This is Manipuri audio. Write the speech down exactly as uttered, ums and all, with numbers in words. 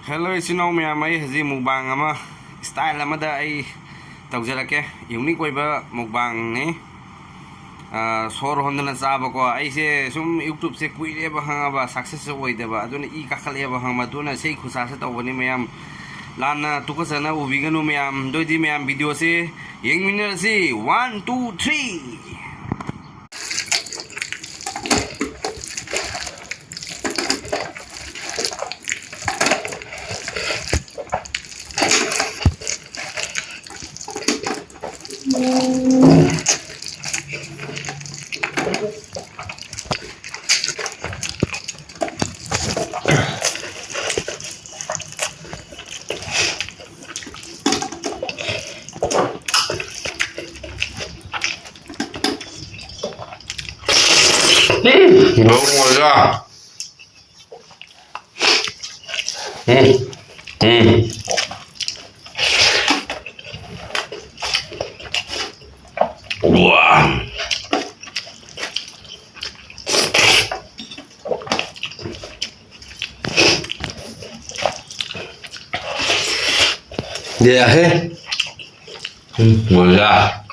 ꯍꯦꯜꯂꯣ ꯏꯆꯤꯟ ꯏꯅꯥꯎ ꯃꯌꯥꯝ, ꯑꯩ ꯍꯧꯖꯤꯛ ꯃꯨꯛꯕꯥꯡ ꯑꯃ, ꯏꯁꯇꯥꯏꯜ ꯑꯃꯗ ꯑꯩ ꯇꯧꯖꯔꯛꯀꯦ꯫ ꯌꯨꯅꯤꯛ ꯑꯣꯏꯕ ꯃꯨꯛꯕꯥꯡꯅꯤ꯫ ꯑ, ꯁꯣꯔ ꯍꯣꯟꯗꯅ ꯆꯥꯕꯀꯣ꯫ ꯑꯩꯁꯦ ꯁꯨꯝ YouTubeꯁꯦ ꯀꯨꯏꯔꯦꯕ ꯈꯪꯉꯕ, ꯁꯛꯁꯦꯁꯁꯨ ꯑꯣꯏꯗꯕ, ꯑꯗꯨꯅ ꯏ ꯀꯥꯈꯠꯂꯛꯑꯦꯕ ꯈꯪꯉꯕ꯫ ꯑꯗꯨꯅ ꯁꯤ ꯈꯨꯠꯁꯥꯁꯦ ꯇꯧꯕꯅꯤ ꯃꯌꯥꯝ, ꯂꯥꯟꯅ ꯇꯨꯀꯠꯆꯅ ꯎꯕꯤꯒꯅꯨ ꯃꯌꯥꯝ꯫ ꯑꯗꯨ ꯑꯣꯏꯗꯤ ꯃꯌꯥꯝ ꯚꯤꯗꯤꯑꯣꯁꯦ ꯌꯦꯡꯃꯤꯟꯅꯔꯁꯤ꯫ One, two, three꯫ ꯎꯝ, ꯃꯣꯔꯣꯛ ꯃꯣꯖꯥ꯫ ꯎꯝ, ꯎꯝ꯫ ꯋꯥ꯫ ꯌꯥꯍꯦ꯫ ꯎꯝ, ꯃꯣꯖꯥ꯫